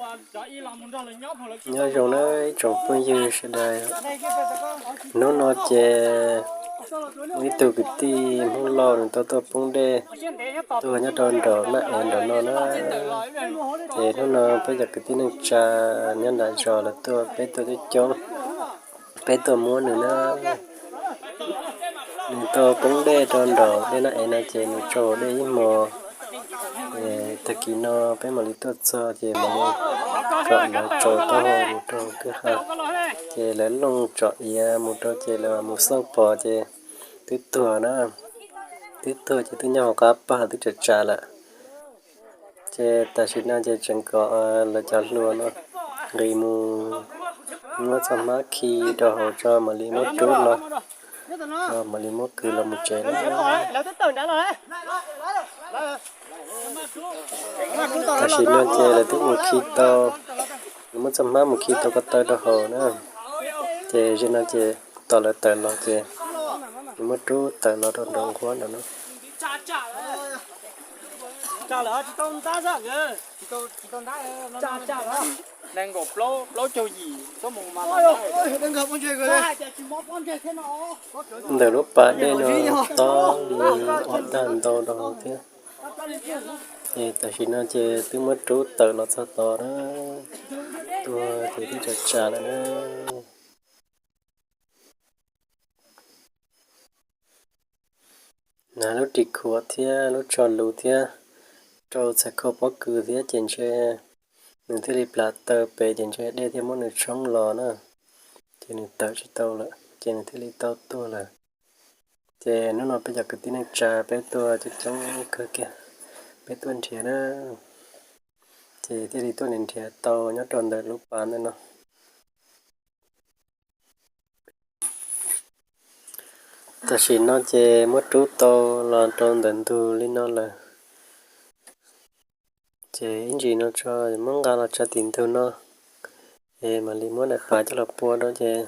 Nyob zoo na ib tsoom phooj ywg sawv daws. Hnub no ces muaj ib tug kwv tij Hmoob Lauj nws tau tuaj poob dej tuaj nyob rau nraum Naj Ev nraum no na. Ces hnub no peb cov kwv tij neej tsa nyob nram zos lawv tuaj, peb tuaj coob coob, peb tuaj muab nws na. Nws tau poob dej rau nraum dej Naj Ev no ces nws tsaug dej ib hmos. Tag kis no peb mam li tuaj txog ces mam li kom lawv tsaus taub hau mus rau kwj ha. Ces lawv looj tsom iav mus rau ces lawv mus xauj pom ces twb tuag na. Twb tuag ces twb nyob hauv qab pag twb tsav tsav lawm. Ces tam sim no ces tseem kom lawv cov hluas no nqis mus muab txoj hmab khi rau hauv tso mam li muab rub los, mam li muab kwv los mus tsev na. Tam sim no ces lawv twb mus khi tau, lawv muab txoj hmab mus khi tau ko taw rau hauv na. Ces zaum no ces tos lawv tawm los ces lawv muab rub tawm los rau nraum nqhuab nraum no. Ntawm lub pas dej no tob li ob tag ntau rau hauv thiab. Ces tam sim no ces twb muab rub tawm los txog tod na. Tuag ces twb tsav tsav lawm na. Hnav lub ris khuam thiab lub tsho lus thiab rau txhais khau pob kws thiab ces ntshe nws thiaj li plam taw pem ces ntshe dej thiaj muab nws tshoob los na. Ces nws tawm tsis tau lawm ces nws thiaj li tau tuag lawm. Ces hnub no peb cov kwv tij neej tsa peb tuaj coob coob kawg kiag, peb tuaj nrhiav na. Ces thiaj li tuaj nrhiav tau nyob rau ntawm lub pas ntawm no. Tam sim no ces muab rub tau los rau ntawm ntug li no lawm. Ces ib ntsis no tso muab nqa los tso tim ntug no, es mam li muab daim pav coj los pua rau ces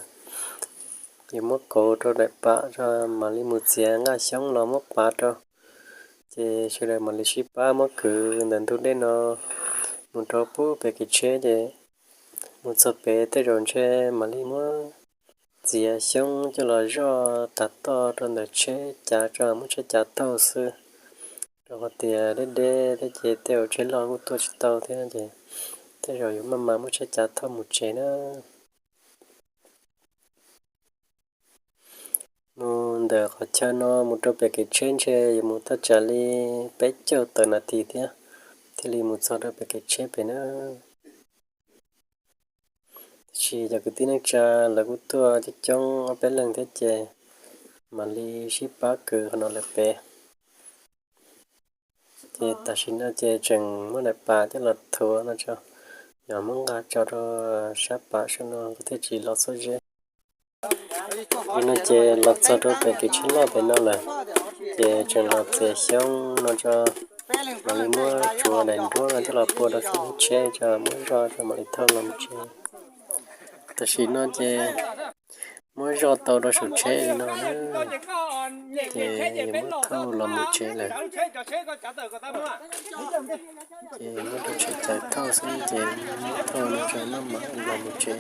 yuav muab kauv rau daim pav tso mam li mus txiav nqaj xyoob los muab pav rau. Ces sawv daws mam li sib pab muab kwv ntawm ntug dej no mus rau pub pem kev tsheb ces mus txog pem tej zaum ntshe mam li muab txiav xyoob coj los zoj tag toj rau ntawm tsheb cav tso muab tsheb cav taug xwb. Rau qhov tias deb deb thiab ces tej zaum tsheb loj kuj tuaj tsis tau thiab ces tej zaum yuav maj mam muab tsheb cav taug mus tsev na. Mus ntawm qhov chaw no mus rau pem kev tsheb ntshe yuav mus thaj tsam li peb caug tawm nas this thiab thiaj li mus txog rau pem kev tsheb pem na. Tiam sis cov kwv tij neej tsa lawv kuj tuaj coob coob ob peb leeg thiab ces mam li sib pab kwv qhov no lawm pem. Ces tam sim no ces tseem muab daim pav coj los thuav no tso, yog muab nqa tso rau sab pas saum no nkawd thiaj tsis los txhua zeb. Li no ces los txog rau pem kev tsheb loj pem no lawm, ces tseem los txiav xyoob no tso, mam li muab tsuav daim nruab no coj los pua rau saum lub tsheb tso muab zoj tso mam li thauj los mus tsev. Tam sim no ces muab zoj tau rau saum tsheb li no na, ces yuav muab thauj los mus tsev lawm. Ces muab rau tsheb cav thauj xwb ces muab thauj no tso maj mam los mus tsev.